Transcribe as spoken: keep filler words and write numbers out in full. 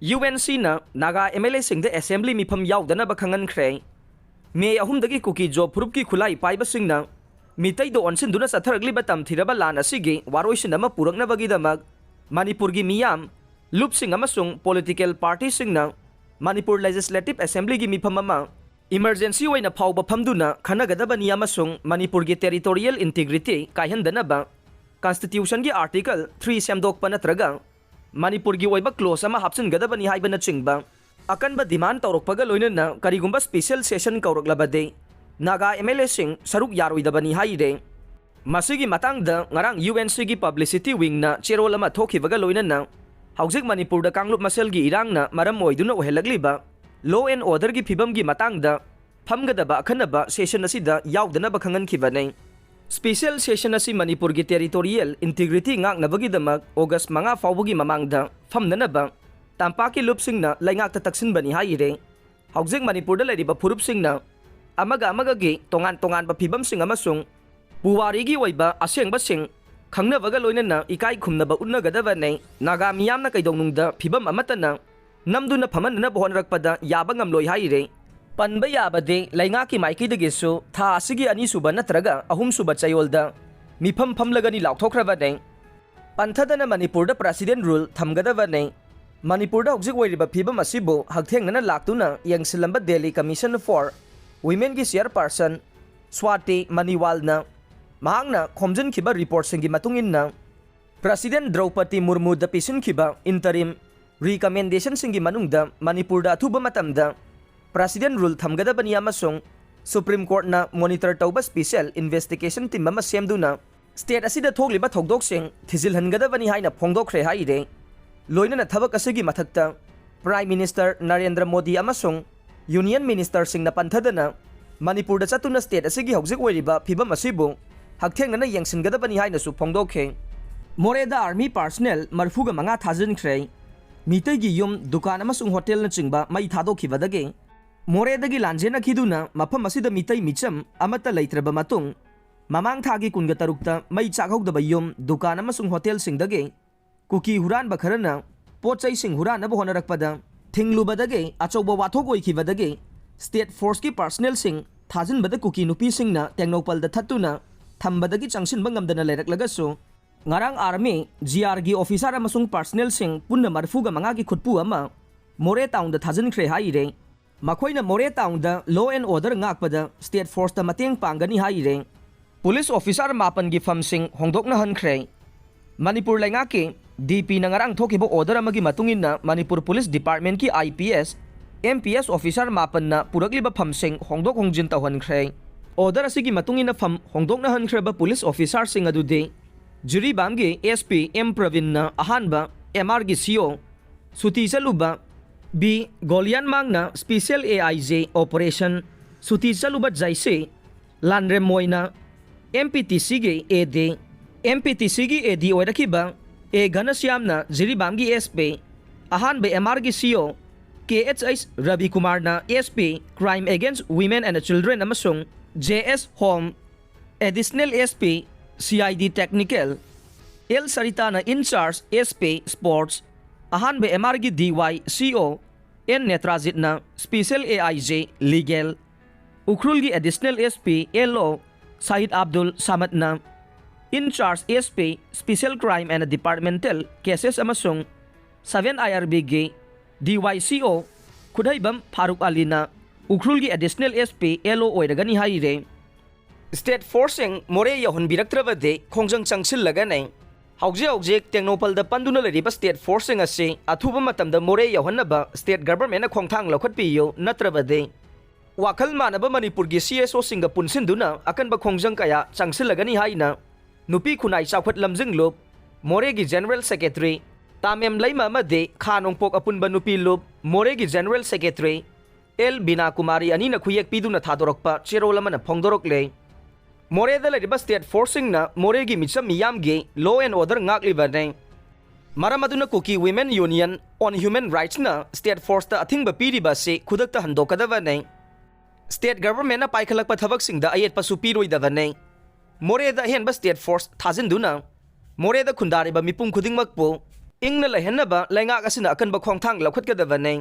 U N ꯁꯤꯅ Naga M L ꯑꯦꯁꯤꯡꯗ assembly ꯃꯤꯐꯝ ꯌꯥꯎꯗꯅꯕ ꯈꯪꯍꯟꯈ꯭ꯔꯦ꯫ ꯃꯦ ꯑꯍꯨꯝꯗꯒꯤ ꯀꯨꯀꯤ ꯖꯣ ꯐꯨꯔꯨꯞꯀꯤ ꯈꯨꯠꯂꯥꯏ ꯄꯥꯏꯕꯁꯤꯡꯅ ꯃꯤꯇꯩꯗ ꯑꯣꯟꯁꯤꯟꯗꯨꯅ ꯆꯠꯊꯔꯛꯂꯤꯕ ꯇꯝꯊꯤꯔꯕ ꯂꯥꯟ ꯑꯁꯤꯒꯤ ꯋꯥꯔꯣꯏꯁꯤꯟ ꯑꯃ ꯄꯨꯔꯛꯅꯕꯒꯤꯗꯃꯛ ꯃꯅꯤꯄꯨꯔꯒꯤ ꯃꯤꯌꯥꯝ, ꯂꯨꯞꯁꯤꯡ ꯑꯃꯁꯨꯡ ꯄꯣꯂꯤꯇꯤꯀꯦꯜ ꯄꯥꯔꯇꯤꯁꯤꯡꯅ ꯃꯅꯤꯄꯨꯔ ꯂꯦꯖꯤꯁꯂꯦꯇꯤꯚ ꯑꯦꯁꯦꯝꯕ꯭ꯂꯤꯒꯤ ꯃꯤꯐꯝ ꯑꯃ ꯏꯃꯔꯖꯦꯟꯁꯤ ꯑꯣꯏꯅ ꯐꯥꯎꯕ ꯐꯝꯗꯨꯅ ꯈꯟꯅꯒꯗꯕꯅꯤ ꯑꯃꯁꯨꯡ ꯃꯅꯤꯄꯨꯔꯒꯤ ꯇꯦꯔꯤꯇꯣꯔꯤꯌꯦꯜ ꯏꯟꯇꯤꯒ꯭ꯔꯤꯇꯤ ꯀꯥꯏꯍꯟꯗꯅꯕ ꯀꯟꯁꯇꯤꯇ꯭ꯌꯨꯁꯟꯒꯤ ꯑꯥꯔꯇꯤꯀꯜ ꯊ꯭ꯔꯤ ꯁꯦꯝꯗꯣꯛꯄ ꯅꯠꯇ꯭ꯔꯒ ꯃꯅꯤꯄꯨꯔꯒꯤ ꯑꯣꯏꯕ ꯀ꯭ꯂꯣꯖ ꯑꯃ ꯍꯥꯞꯆꯤꯟꯒꯗꯕꯅꯤ ꯍꯥꯏꯕꯅꯆꯤꯡꯕ ꯑꯀꯟꯕ ꯗꯤꯃꯥꯟ ꯇꯧꯔꯛꯄꯒ ꯂꯣꯏꯅꯅ ꯀꯔꯤꯒꯨꯝꯕ ꯁ꯭ꯄꯤꯁꯦꯜ ꯁꯦꯁꯟ ꯀꯧꯔꯛꯂꯕꯗꯤ ꯅꯥꯒꯥ ꯑꯦꯝ ꯑꯦꯜ ꯑꯦꯁꯤꯡ ꯁꯔꯨꯛ ꯌꯥꯔꯣꯏꯗꯕꯅꯤ ꯍꯥꯏꯔꯦ꯫ ꯃꯁꯤꯒꯤ ꯃꯇꯥꯡꯗ ꯉꯔꯥꯡ ꯌꯨ ꯑꯦꯟ ꯁꯤꯒꯤ ꯄꯕ꯭ꯂꯤꯁꯤꯇꯤ ꯋꯤꯡꯅ ꯆꯦꯔꯣꯜ ꯑꯃ ꯊꯣꯛꯈꯤꯕꯒ ꯂꯣꯏꯅꯅ ꯍꯧꯖꯤꯛ ꯃꯅꯤꯄꯨꯔꯗ ꯀꯥꯡꯂꯨꯞ ꯃꯁꯦꯜꯒꯤ ꯏꯔꯥꯡꯅ ꯃꯔꯝ ꯑꯣꯏꯗꯨꯅ ꯑꯣꯏꯍꯜꯂꯛꯂꯤꯕ ꯂꯣ ꯑꯦꯟ ꯑꯣꯔꯗꯔꯒꯤ ꯐꯤꯕꯝꯒꯤ ꯃꯇꯥꯡꯗ ꯐꯝꯒꯗꯕ ꯑꯈꯟꯅꯕ ꯁꯦꯁꯟ ꯑꯁꯤꯗ ꯌꯥꯎꯗꯅꯕ ꯈꯪꯍꯟꯈꯤꯕꯅꯤ꯫ ꯁ꯭ꯄꯤꯁꯦꯜ ꯁꯦꯁꯟ ꯑꯁꯤ ꯃꯅꯤꯄꯨꯔꯒꯤ ꯇꯦꯔꯤꯇꯣꯔꯤꯌꯦꯜ ꯏꯟꯇꯤꯒ꯭ꯔꯤꯇꯤ ꯉꯥꯛꯅꯕꯒꯤꯗꯃꯛ ꯑꯣꯒꯁ ꯃꯉꯥ ꯐꯥꯎꯕꯒꯤ ꯃꯃꯥꯡꯗ ꯐꯝꯅꯅꯕ ꯇꯝꯄꯥꯛꯀꯤ ꯂꯨꯞꯁꯤꯡꯅ ꯂꯩꯉꯥꯛꯇ ꯇꯛꯁꯤꯟꯕꯅꯤ ꯍꯥꯏꯔꯦ꯫ ꯍꯧꯖꯤꯛ ꯃꯅꯤꯄꯨꯔꯗ ꯂꯩꯔꯤꯕ ꯐꯨꯔꯨꯞꯁꯤꯡꯅ ꯑꯃꯒ ꯑꯃꯒꯒꯤ ꯇꯣꯉꯥꯟ ꯇꯣꯉꯥꯟꯕ ꯐꯤꯕꯝꯁꯤꯡ ꯑꯃꯁꯨꯡ ꯄꯨꯋꯥꯔꯤꯒꯤ ꯑꯣꯏꯕ ꯑꯁꯦꯡꯕꯁꯤꯡ ꯈꯪꯅꯕꯒ ꯂꯣꯏꯅꯅ ꯏꯀꯥꯏ ꯈꯨꯝꯅꯕ ꯎꯠꯅꯒꯗꯕꯅꯤ꯫ ꯅꯥꯒꯥ ꯃꯤꯌꯥꯝꯅ ꯀꯩꯗꯧꯅꯨꯡꯗ ꯐꯤꯕꯝ ꯑꯃꯠꯇꯅ ꯅꯝꯗꯨꯅ ꯐꯝꯍꯟꯅꯅꯕ ꯍꯣꯠꯅꯔꯛꯄꯗ ꯌꯥꯕ ꯉꯝꯂꯣꯏ ꯍꯥꯏꯔꯦ꯫ ꯄꯟꯕ ꯌꯥꯕꯗꯤ ꯂꯩꯉꯥꯛꯀꯤ ꯃꯥꯏꯀꯩꯗꯒꯤꯁꯨ ꯊꯥ ꯑꯁꯤꯒꯤ ꯑꯅꯤꯁꯨꯕ ꯅꯠꯇ꯭ꯔꯒ ꯑꯍꯨꯝꯁꯨꯕ ꯆꯌꯣꯜꯗ ꯃꯤꯐꯝ ꯐꯝꯂꯒꯅꯤ ꯂꯥꯎꯊꯣꯛꯈ꯭ꯔꯕꯅꯤ꯫ ꯄꯟꯊꯗꯅ ꯃꯅꯤꯄꯨꯔꯗ ꯄ꯭ꯔꯦꯁꯤꯗꯦꯟ ꯔꯨꯜ ꯊꯝꯒꯗꯕꯅꯤ꯫ ꯃꯅꯤꯄꯨꯔꯗ ꯍꯧꯖꯤꯛ ꯑꯣꯏꯔꯤꯕ ꯐꯤꯕꯝ ꯑꯁꯤꯕꯨ ꯍꯛꯊꯦꯡꯅꯅ ꯂꯥꯛꯇꯨꯅ ꯌꯦꯡꯁꯤꯜꯂꯝꯕ ꯗꯦꯜꯂꯤ ꯀꯃꯤꯁꯟ ꯐꯣꯔ ꯋꯤꯃꯦꯟꯒꯤ ꯆꯤꯌꯔꯄꯥꯔꯁꯟ ꯁ꯭ꯋꯥꯇꯤ ꯃꯅꯤꯋꯥꯜꯅ ꯃꯍꯥꯛꯅ ꯈꯣꯝꯖꯤꯟꯈꯤꯕ ꯔꯤꯄꯣꯔꯠꯁꯤꯡꯒꯤ ꯃꯇꯨꯡ ꯏꯟꯅ ꯄ꯭ꯔꯦꯁꯤꯗꯦꯟ ꯗ꯭ꯔꯧꯄꯗꯤ ꯃꯨꯔꯃꯨꯗ ꯄꯤꯁꯤꯟꯈꯤꯕ ꯏꯟꯇꯔꯤꯝ ꯔꯤꯀꯃꯦꯟꯗꯦꯁꯟꯁꯤꯡꯒꯤ ꯃꯅꯨꯡꯗ ꯃꯅꯤꯄꯨꯔꯗ ꯑꯊꯨꯕ ꯃꯇꯝꯗ ꯄ꯭ꯔꯦꯁꯤꯗꯦꯟ ꯔꯨꯜ ꯊꯝꯒꯗꯕꯅꯤ ꯑꯃꯁꯨꯡ ꯁꯨꯄ꯭ꯔꯤꯝ ꯀꯣꯔꯠꯅ ꯃꯣꯅꯤꯇꯔ ꯇꯧꯕ ꯁ꯭ꯄꯤꯁꯦꯜ ꯏꯟꯚꯦꯁꯇꯤꯒꯦꯁꯟ ꯇꯤꯝ ꯑꯃ ꯁꯦꯝꯗꯨꯅ ꯁ꯭ꯇꯦꯠ ꯑꯁꯤꯗ ꯊꯣꯛꯂꯤꯕ ꯊꯧꯗꯣꯛꯁꯤꯡ ꯊꯤꯖꯤꯜꯍꯟꯒꯗꯕꯅꯤ ꯍꯥꯏꯅ ꯐꯣꯡꯗꯣꯛꯈ꯭ꯔꯦ ꯍꯥꯏꯔꯦ꯫ ꯂꯣꯏꯅꯅ ꯊꯕꯛ ꯑꯁꯤꯒꯤ ꯃꯊꯛꯇ ꯄ꯭ꯔꯥꯏꯝ ꯃꯤꯅꯤꯁꯇꯔ ꯅꯔꯦꯟꯗ꯭ꯔ ꯃꯣꯗꯤ ꯑꯃꯁꯨꯡ ꯌꯨꯅꯤꯌꯟ ꯃꯤꯅꯤꯁꯇꯔꯁꯤꯡꯅ ꯄꯟꯊꯗꯅ ꯃꯅꯤꯄꯨꯔꯗ ꯆꯠꯇꯨꯅ ꯁ꯭ꯇꯦꯠ ꯑꯁꯤꯒꯤ ꯍꯧꯖꯤꯛ ꯑꯣꯏꯔꯤꯕ ꯐꯤꯕꯝ ꯑꯁꯤꯕꯨ ꯍꯛꯊꯦꯡꯅꯅ ꯌꯦꯡꯁꯤꯟꯒꯗꯕꯅꯤ ꯍꯥꯏꯅꯁꯨ ꯐꯣꯡꯗꯣꯛꯈꯤ꯫ ꯃꯣꯔꯦꯗ ꯑꯥꯔꯃꯤ ꯄꯥꯔꯁꯅꯦꯜ ꯃꯔꯤꯐꯨꯒ ꯃꯉꯥ ꯊꯥꯖꯤꯟꯈ꯭ꯔꯦ꯫ ꯃꯤꯇꯩꯒꯤ ꯌꯨꯝ, ꯗꯨꯀꯥꯟ ꯑꯃꯁꯨꯡ ꯍꯣꯇꯦꯜꯅꯆꯤꯡꯕ ꯃꯩ ꯊꯥꯗꯣꯛꯈꯤꯕꯗꯒꯤ ꯃꯣꯔꯦꯗꯒꯤ ꯂꯥꯟꯖꯦꯟꯅꯈꯤꯗꯨꯅ ꯃꯐꯝ ꯑꯁꯤꯗ ꯃꯤꯇꯩ ꯃꯤꯆꯝ ꯑꯃꯠꯇ ꯂꯩꯇ꯭ꯔꯕ ꯃꯇꯨꯡ, ꯃꯃꯥꯡ ꯊꯥꯒꯤ ꯀꯨꯟꯒ ꯇꯔꯨꯛꯇ ꯃꯩ ꯆꯥꯛꯍꯧꯗꯕ ꯌꯨꯝ, ꯗꯨꯀꯥꯟ ꯑꯃꯁꯨꯡ ꯍꯣꯇꯦꯜꯁꯤꯡꯗꯒꯤ ꯀꯨꯀꯤ ꯍꯨꯔꯥꯟꯕ ꯈꯔꯅ ꯄꯣꯠ ꯆꯩꯁꯤꯡ ꯍꯨꯔꯥꯟꯅꯕ ꯍꯣꯠꯅꯔꯛꯄꯗ ꯊꯤꯡꯂꯨꯕꯗꯒꯤ ꯑꯆꯧꯕ ꯋꯥꯊꯣꯛ ꯑꯣꯏꯈꯤꯕꯗꯒꯤ ꯁ꯭ꯇꯦꯠ ꯐꯣꯔꯁꯀꯤ ꯄꯥꯔꯁꯅꯦꯜꯁꯤꯡ ꯊꯥꯖꯤꯟꯕꯗ ꯀꯨꯀꯤ ꯅꯨꯄꯤꯁꯤꯡꯅ ꯇꯦꯡꯅꯧꯄꯜꯗ ꯊꯠꯇꯨꯅ ꯊꯝꯕꯗꯒꯤ ꯆꯪꯁꯤꯟꯕ ꯉꯝꯗꯅ ꯂꯩꯔꯛꯂꯒꯁꯨ, ꯉꯔꯥꯡ ꯑꯥꯔꯃꯤ, ꯖꯤ ꯑꯥꯔꯒꯤ ꯑꯣꯐꯤꯁꯥꯔ ꯑꯃꯁꯨꯡ ꯄꯥꯔꯁꯅꯦꯜꯁꯤꯡ ꯄꯨꯟꯅ ꯃꯔꯤꯐꯨꯒ ꯃꯉꯥꯒꯤ ꯈꯨꯠꯄꯨ ꯑꯃ ꯃꯣꯔꯦ ꯇꯥꯎꯟꯗ ꯊꯥꯖꯤꯟꯈ꯭ꯔꯦ ꯍꯥꯏꯔꯦ꯫ ꯃꯈꯣꯏꯅ ꯃꯣꯔꯦ ꯇꯥꯎꯟꯗ law and order ꯉꯥꯛꯄꯗ ꯁ꯭ꯇꯦꯠ ꯐꯣꯔꯁꯇ ꯃꯇꯦꯡ ꯄꯥꯡꯒꯅꯤ ꯍꯥꯏꯔꯦ꯫ ꯄꯨꯂꯤꯁ ꯑꯣꯐꯤꯁꯥꯔ ꯃꯥꯄꯟꯒꯤ ꯐꯝꯁꯤꯡ ꯍꯣꯡꯗꯣꯛꯅꯍꯟꯈ꯭ꯔꯦ꯫ ꯃꯅꯤꯄꯨꯔ ꯂꯩꯉꯥꯛꯀꯤ ꯗꯤ ꯄꯤꯅ ꯉꯔꯥꯡ ꯊꯣꯛꯈꯤꯕ ꯑꯣꯔꯗꯔ ꯑꯃꯒꯤ ꯃꯇꯨꯡ ꯏꯟꯅ ꯃꯅꯤꯄꯨꯔ ꯄꯨꯂꯤꯁ ꯗꯤꯄꯥꯔꯠꯃꯦꯟꯠꯀꯤ I P S, M P S officer ꯃꯥꯄꯟꯅ ꯄꯨꯔꯛꯂꯤꯕ ꯐꯝꯁꯤꯡ ꯍꯣꯡꯗꯣꯛ ꯍꯣꯡꯖꯤꯟ ꯇꯧꯍꯟꯈ꯭ꯔꯦ꯫ ꯑꯣꯔꯗꯔ ꯑꯁꯤꯒꯤ ꯃꯇꯨꯡ ꯏꯟꯅ ꯐꯝ ꯍꯣꯡꯗꯣꯛꯅꯍꯟꯈ꯭ꯔꯕ ꯄꯨꯂꯤꯁ ꯑꯣꯐꯤꯁꯥꯔꯁꯤꯡ ꯑꯗꯨꯗꯤ ꯖꯤꯔꯤꯕꯥꯝꯒꯤ ꯑꯦꯁ ꯄꯤ ꯑꯦꯝ ꯄ꯭ꯔꯕꯤꯟꯅ ꯑꯍꯥꯟꯕ ꯑꯦꯝ ꯑꯥꯔꯒꯤ ꯁꯤ ꯑꯣ ꯁꯨꯇꯤ ꯆꯠꯂꯨꯕ, ꯕꯤ ꯒꯣꯂꯤꯌꯥꯟꯃꯥꯡꯅ special A I J operation ꯁꯨꯇꯤ ꯆꯠꯂꯨꯕ ꯖꯩꯁꯤ ꯂꯥꯟꯔꯦꯝꯃꯣꯏꯅ ꯑꯦꯝ ꯄꯤ ꯇꯤ ꯁꯤꯒꯤ ꯑꯦ ꯗꯤ, ꯑꯦꯝ ꯄꯤ ꯇꯤ ꯁꯤꯒꯤ ꯑꯦ ꯗꯤ ꯑꯣꯏꯔꯛꯈꯤꯕ ꯑꯦ ꯘꯅꯁ꯭ꯌꯥꯝꯅ ꯖꯤꯔꯤꯕꯥꯝꯒꯤ ꯑꯦꯁ ꯄꯤ, ꯑꯍꯥꯟꯕ ꯑꯦꯝ ꯑꯥꯔꯒꯤ C O, K H H ꯔꯕꯤꯀꯨꯃꯥꯔꯅ S P, Crime Against Women and Children ꯑꯃꯁꯨꯡ J S home, additional S P, C I D technical, L ꯁꯔꯤꯇꯥꯅ in charge S P sports, ꯑꯍꯥꯟꯕ M ꯑꯥꯔꯒꯤ D Y C O, N ꯅꯦꯇ꯭ꯔꯥꯖꯤꯠꯅ special A I J legal, ꯎꯈ꯭ꯔꯨꯜꯒꯤ additional S P L O Sahid Abdul ꯁꯃꯗꯅ in charge S P special crime and departmental cases ꯑꯃꯁꯨꯡ seven I R ꯕꯤꯒꯤ D Y C ꯑꯣ ꯈꯨꯠꯍꯩꯕꯝ ꯐꯥꯔꯨꯛ ꯑꯂꯤꯅ ꯎꯈ꯭ꯔꯨꯜꯒꯤ additional S P L ꯑꯣ ꯑꯣꯏꯔꯒꯅꯤ ꯍꯥꯏꯔꯦ꯫ ꯁ꯭ꯇꯦꯠ ꯐꯣꯔꯁꯁꯤꯡ ꯃꯣꯔꯦ ꯌꯧꯍꯟꯕꯤꯔꯛꯇ꯭ꯔꯕꯗꯤ ꯈꯣꯡꯖꯪ ꯆꯪꯁꯤꯜꯂꯒꯅꯤ꯫ ꯍꯧꯖꯤꯛ ꯍꯧꯖꯤꯛ ꯇꯦꯡꯅꯧꯄꯜꯗ ꯄꯟꯗꯨꯅ ꯂꯩꯔꯤꯕ ꯁ꯭ꯇꯦꯠ ꯐꯣꯔꯁꯁꯤꯡ ꯑꯁꯤ ꯑꯊꯨꯕ ꯃꯇꯝꯗ ꯃꯣꯔꯦ ꯌꯧꯍꯟꯅꯕ ꯁ꯭ꯇꯦꯠ ꯒꯚꯔꯟꯃꯦꯟꯠꯅ ꯈꯣꯡꯊꯥꯡ ꯂꯧꯈꯠꯄꯤꯌꯨ, ꯅꯠꯇ꯭ꯔꯕꯗꯤ ꯋꯥꯈꯜ ꯃꯥꯟꯅꯕ ꯃꯅꯤꯄꯨꯔꯒꯤ ꯁꯤ ꯑꯦꯁ ꯑꯣꯁꯤꯡꯒ ꯄꯨꯟꯁꯤꯟꯗꯨꯅ ꯑꯀꯟꯕ ꯈꯣꯡꯖꯪ ꯀꯌꯥ ꯆꯪꯁꯤꯜꯂꯒꯅꯤ ꯍꯥꯏꯅ ꯅꯨꯄꯤ ꯈꯨꯟꯅꯥꯏ ꯆꯥꯎꯈꯠ ꯂꯝꯖꯤꯡ ꯂꯨꯞ, ꯃꯣꯔꯦꯒꯤ ꯖꯦꯅꯔꯦꯜ ꯁꯦꯀ꯭ꯔꯦꯇꯔꯤ ꯇꯥꯃꯦꯝ ꯂꯩꯃ ꯑꯃꯗꯤ ꯈꯥ ꯅꯣꯡꯄꯣꯛ ꯑꯄꯨꯟꯕ ꯅꯨꯄꯤ ꯂꯨꯞ, ꯃꯣꯔꯦꯒꯤ ꯖꯦꯅꯔꯦꯜ ꯁꯦꯀ꯭ꯔꯦꯇꯔꯤ ꯑꯦꯜ ꯕꯤꯅꯥ ꯀꯨꯃꯥꯔꯤ ꯑꯅꯤꯅ ꯈꯨꯌꯦꯛ ꯄꯤꯗꯨꯅ ꯊꯥꯗꯣꯔꯛꯄ ꯆꯦꯔꯣꯜ ꯑꯃꯅ ꯐꯣꯡꯗꯣꯔꯛꯂꯦ꯫ ꯃꯣꯔꯦꯗ ꯂꯩꯔꯤꯕ ꯁ꯭ꯇꯦꯠ ꯐꯣꯔꯁꯁꯤꯡꯅ ꯃꯣꯔꯦꯒꯤ ꯃꯤꯆꯝ ꯃꯤꯌꯥꯝꯒꯤ law and order ꯉꯥꯛꯂꯤꯕꯅꯤ꯫ ꯃꯔꯝ ꯑꯗꯨꯅ ꯀꯨꯀꯤ Women Union on Human Rightsꯅ ꯁ꯭ꯇꯦꯠ ꯐꯣꯔꯁꯇ ꯑꯊꯤꯡꯕ ꯄꯤꯔꯤꯕ ꯑꯁꯤ ꯈꯨꯗꯛꯇ ꯍꯟꯗꯣꯛꯀꯗꯕꯅꯤ꯫ ꯁ꯭ꯇꯦꯠ ꯒꯚꯔꯟꯃꯦꯟꯠꯅ ꯄꯥꯏꯈꯠꯂꯛꯄ ꯊꯕꯛꯁꯤꯡꯗ ꯑꯌꯦꯠꯄꯁꯨ ꯄꯤꯔꯣꯏꯗꯕꯅꯤ꯫ ꯃꯣꯔꯦꯗ ꯑꯍꯦꯟꯕ ꯁ꯭ꯇꯦꯠ ꯐꯣꯔꯁ ꯊꯥꯖꯤꯟꯗꯨꯅ ꯃꯣꯔꯦꯗ ꯈꯨꯟꯗꯥꯔꯤꯕ ꯃꯤꯄꯨꯝ ꯈꯨꯗꯤꯡꯃꯛꯄꯨ ꯏꯪꯅ ꯂꯩꯍꯟꯅꯕ ꯂꯩꯉꯥꯛ ꯑꯁꯤꯅ ꯑꯀꯟꯕ ꯈꯣꯡꯊꯥꯡ ꯂꯧꯈꯠꯀꯗꯕꯅꯤ꯫